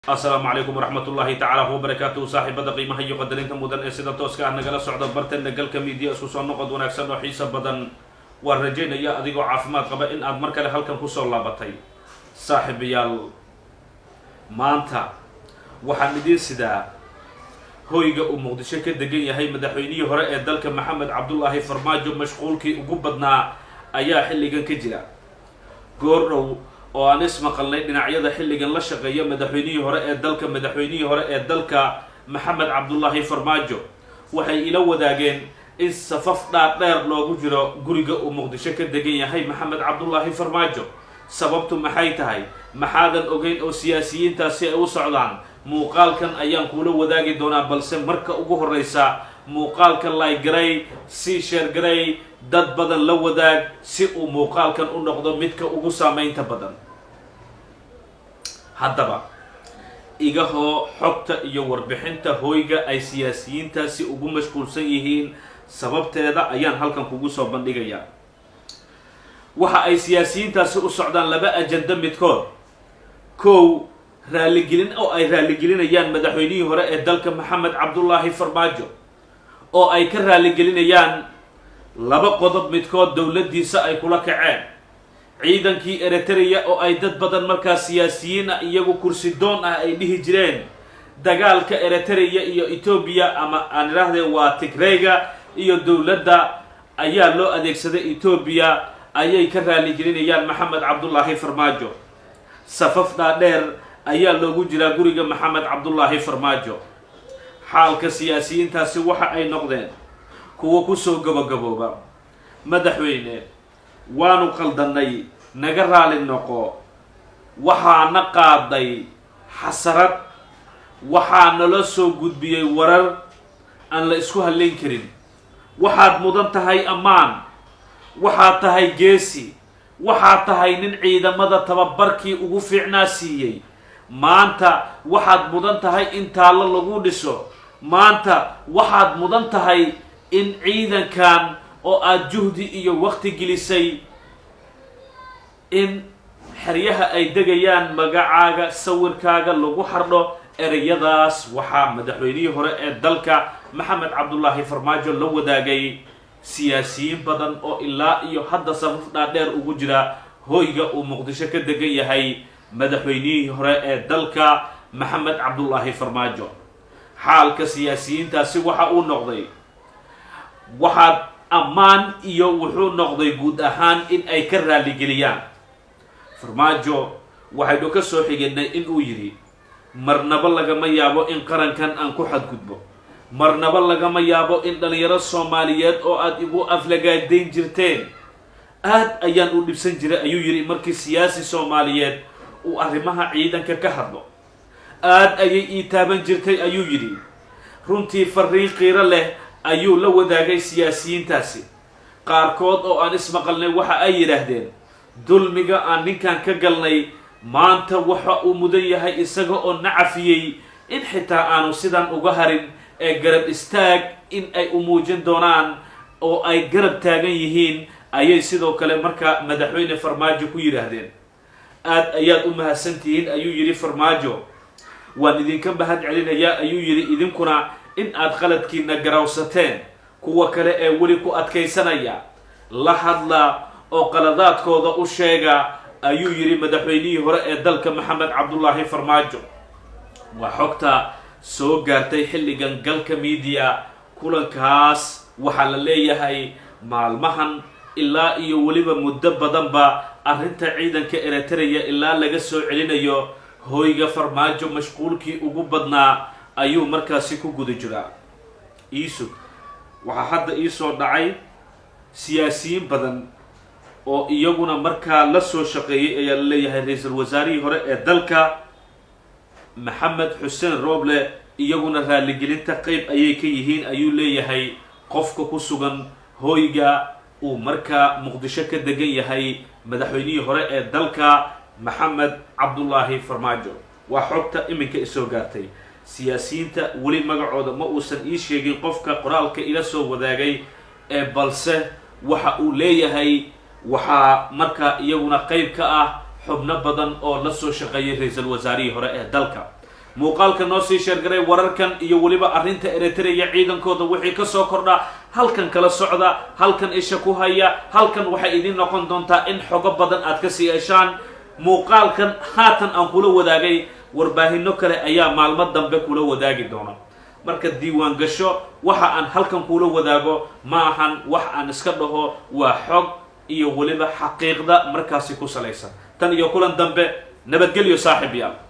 Asalaamu calaykum waraxmatullaahi tacaala wabarakaatuhu. Saaxiibada qiimaha iyo qadarinta mudan ee sida tooska ah nagala socda barteena Galka Media, isku soo noqod wanaagsan oo xiiso badan. Waan rajaynaya adigoo caafimaad qaba in aad mar kale halkan kusoo laabatay. Saaxiibayaal, maanta waxaan idiin sidaa hoyga uu Muqdisho ka degan yahay madaxweynihii hore ee dalka, Maxamed Cabdulaahi Farmaajo. Mashquulkii ugu badnaa ayaa xilligan ka jira. Goordhow oo aan ismaqalnay dhinacyada xilligan la shaqeeya madaxweynihii hore ee dalka, madaxweynihii hore ee dalka Maxamed Cabdulaahi Farmaajo, waxay ila wadaageen in safaf dhaadheer loogu jiro guriga uu Muqdisho ka degan yahay Maxamed Cabdulaahi Farmaajo. Sababtu maxay tahay? Maxaadan ogeyn oo siyaasiyiintaasi ay u socdaan? Muuqaalkan ayaan kuula wadaagi doonaa, balse marka ugu horreysa muuqaalka like garay, sii share garay, dad badan la wadaag si uu muuqaalkan u noqdo midka ugu saameynta badan. Haddaba igahoo xogta iyo warbixinta hoyga ay siyaasiyiintaasi ugu mashquulsan yihiin sababteeda ayaan halkan kugu soo bandhigayaa. Waxa ay siyaasiyiintaasi u socdaan laba ajando midkood. Kow, raaligelin oo ay raaligelinayaan madaxweynihii hore ee dalka, Maxamed Cabdulaahi Farmaajo, oo ay ka raaligelinayaan laba qodob midkood dowladdiisa ay kula kaceen: ciidankii Eritrea oo ay dad badan markaa siyaasiyiin ah, iyagu kursi doon ah, ay dhihi jireen dagaalka Eritrea iyo Etoobiya, ama aan idhaahdee waa Tigreyga iyo dowladda ayaa loo adeegsaday Etoobiya, ayay ka raaligelinayaan Maxamed Cabdulaahi Farmaajo. Safaf dhaadheer ayaa loogu jiraa guriga Maxamed Cabdulaahi Farmaajo. Xaalka siyaasiyiintaasi waxa ay noqdeen kuwo kusoo gabagabooba: "Madaxweyne, waanu qaldannay, naga raali noqo. Waxaana qaaday xasarad, waxaa nala soo gudbiyey warar aan la isku hallayn karin. Waxaad mudan tahay ammaan, waxaad tahay geesi, waxaad tahay nin ciidamada tababarkii ugu fiicnaa siiyey. Maanta waxaad mudan tahay in taallo lagu dhiso. Maanta waxaad mudan tahay in ciidankan oo aada juhdi iyo waqti gelisay in xeryaha ay degayaan magacaaga, sawirkaaga lagu xardho." Ereyadaas waxaa madaxweynihii hore ee dalka, Maxamed Cabdulaahi Farmaajo, la wadaagay siyaasiyiin badan oo ilaa iyo hadda safaf dhaadheer ugu jira hoyga uu Muqdisho ka degan yahay madaxweynihii hore ee dalka, Maxamed Cabdulaahi Farmaajo. Xaalka siyaasiyiintaasi waxa uu noqday waxaad ammaan iyo wuxuu noqday guud ahaan in ay ka raaligeliyaan Farmaajo. Waxaynu ka soo xiganay in uu yidhi: "Marnaba lagama yaabo in qarankan aan ku xadgudbo. Marnaba lagama yaabo in dhalinyaro Soomaaliyeed oo aada igu aflagaadayn jirteen, aad ayaan u dhibsan jiray," ayuu yidhi, markii siyaasi Soomaaliyeed uu arrimaha ciidanka ka hadlo. "Aad ayay ii taaban jirtay," ayuu yidhi. Runtii fariin qiiro leh ayuu la wadaagay siyaasiyiintaasi. Qaarkood oo aan ismaqalnay waxa ay yidhaahdeen: "Dulmiga aan ninkan ka galnay maanta waxa uu mudan yahay, isaga oo na cafiyey, in xitaa aanu sidan uga harin ee garab istaag in ay u muujin doonaan oo ay garab taagan yihiin," ayay sidoo kale markaa madaxweyne Farmaajo ku yidhaahdeen. "Aad ayaad u mahadsantihiin," ayuu yidhi Farmaajo. "Waan idinka mahad celinayaa," ayuu yidhi, "idinkuna in aad qaladkiina garawsateen. Kuwa kale ee weli ku adkaysanaya la hadla oo qaladaadkooda u sheega," ayuu yidhi madaxweynihii hore ee dalka, Maxamed Cabdulaahi Farmaajo. Waa xogta soo gaartay xilligan Galka Media. Kulankaas waxaa la leeyahay maalmahan ilaa iyo weliba muddo badanba arrinta ciidanka Eritrea ilaa laga soo celinayo hoyga Farmaajo mashquulkii ugu badnaa ayuu markaasi ku guda jiraa. Iisug, waxaa hadda iisoo dhacay siyaasiyiin badan oo iyaguna markaa la soo shaqeeyay ayaa la leeyahay ra-iisul wasaarihii hore ee dalka, Maxamed Xuseen Rooble, iyaguna raaligelinta qeyb ayay ka yihiin, ayuu leeyahay qofka ku sugan hoyga uu markaa Muqdisho ka degan yahay madaxweynihii hore ee dalka, Maxamed Cabdulaahi Farmaajo. Waa xogta iminka isoo gaartay. Siyaasiyiinta weli magacooda ma uusan ii sheegin qofka qoraalka ila soo wadaagay ee, balse waxa uu leeyahay waxaa markaa iyaguna qeyb ka ah xubno badan oo la soo shaqeeyay ra-iisul wasaarihii hore ee dalka. Muuqaalka noo sii share garay. Wararkan iyo weliba arrinta Eritrea ciidankooda wixii ka soo kordha halkan kala socda, halkan isha ku haya. Halkan waxay idiin noqon doontaa in xogo badan aad kasii heshaan. Muuqaalkan haatan aan kula wadaagay, warbaahino kale ayaa maalmo dambe kula wadaagi doona. Marka diiwaan gasho, waxa aan halkan kula wadaago ma ahan wax aan iska dhaho, waa xog iyo weliba xaqiiqda markaasi ku salaysan. Tan iyo kulan dambe, nabadgelyo, saaxiib yaal.